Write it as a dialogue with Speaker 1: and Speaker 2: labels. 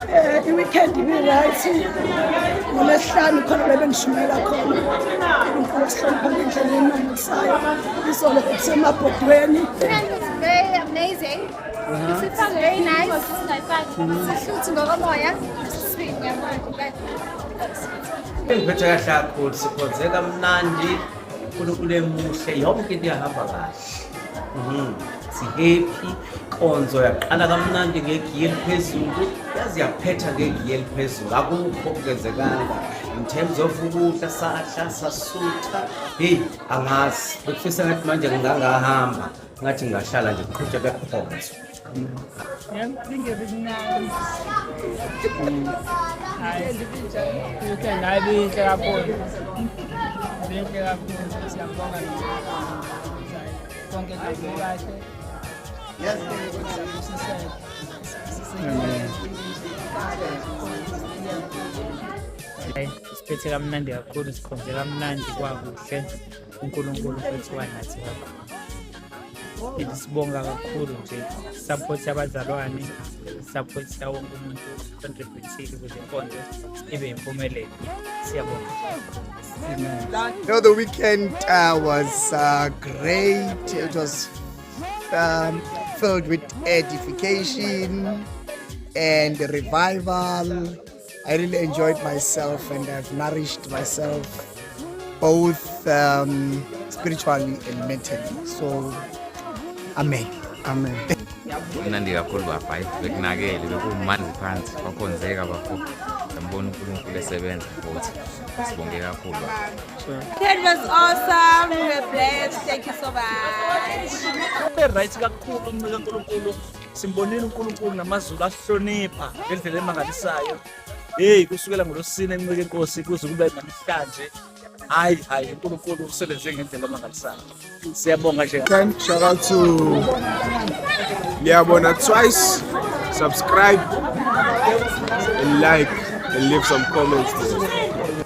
Speaker 1: I-weekend ibi-right. NgoLwesihlanu khona bebengishumayela khona, uNkulunkulu wasihlonipha ngendlela emangalisayo. Izolo bekusemabhodweni.
Speaker 2: Weekend was very amazing. It's very nice. Sihluthi ngokomoya. Sweet.
Speaker 3: Engiphethe kahle kakhulu, sikhonze kamnandi, uNkulunkulu emuhle, yonke into iyahamba kahle. Si-happy, inkonzo yaqala kamnandi ngegiya eliphezulu, yaze yaphetha ngegiya eliphezulu. Akukho okungenzekanga. In terms of ukudla, sadla sasutha. Hey, angazi, bekufisa ngathi manje ngingangahamba, ngathi ngingahlala nje kuqhutsheke kukhonzo.
Speaker 4: Ingebe kumnandi. Hayi, weekend hayi ibinhle kakhulu. Ibinhle kakhulu. Siyabonga konke kuhambe kahle. Sibusiseke.
Speaker 5: Hayi, siphethe kamnandi kakhulu, sikhonze kamnandi, kwakuhle. UNkulunkulu futhi wanathi kakhulu. Sibonga kakhulu nje support yabazalwane, support yawonke umuntu contribute ukuze inkonzo ibe impumelelo. Siyabonga.
Speaker 6: No, the weekend was great. It was filled with edification and revival. I really enjoyed myself and I've nourished myself both spiritually and mentally. So, amen.
Speaker 7: Amen.
Speaker 8: Mnandi kakhulu baba, hayi bekunakele, bekumanzi phansi, kwakhonzeka bafo. Sambona uNkulunkulu esebenza futhi. Sibonge kakhulu baba.
Speaker 9: It was awesome. We were blessed. Thank you so much.
Speaker 10: Right kakhulu umntu kaNkulunkulu, simbonile uNkulunkulu namazulu ahlonipha ngendlela emangalisayo. Hey, kusukela ngolosine encike inkosi kuze kube namhlanje, hayi hayi, uNkulunkulu usebenze ngendlela emangalisayo. Siyabonga nje.
Speaker 7: Shout out to Liyabona twice. Subscribe and like and leave some comments there.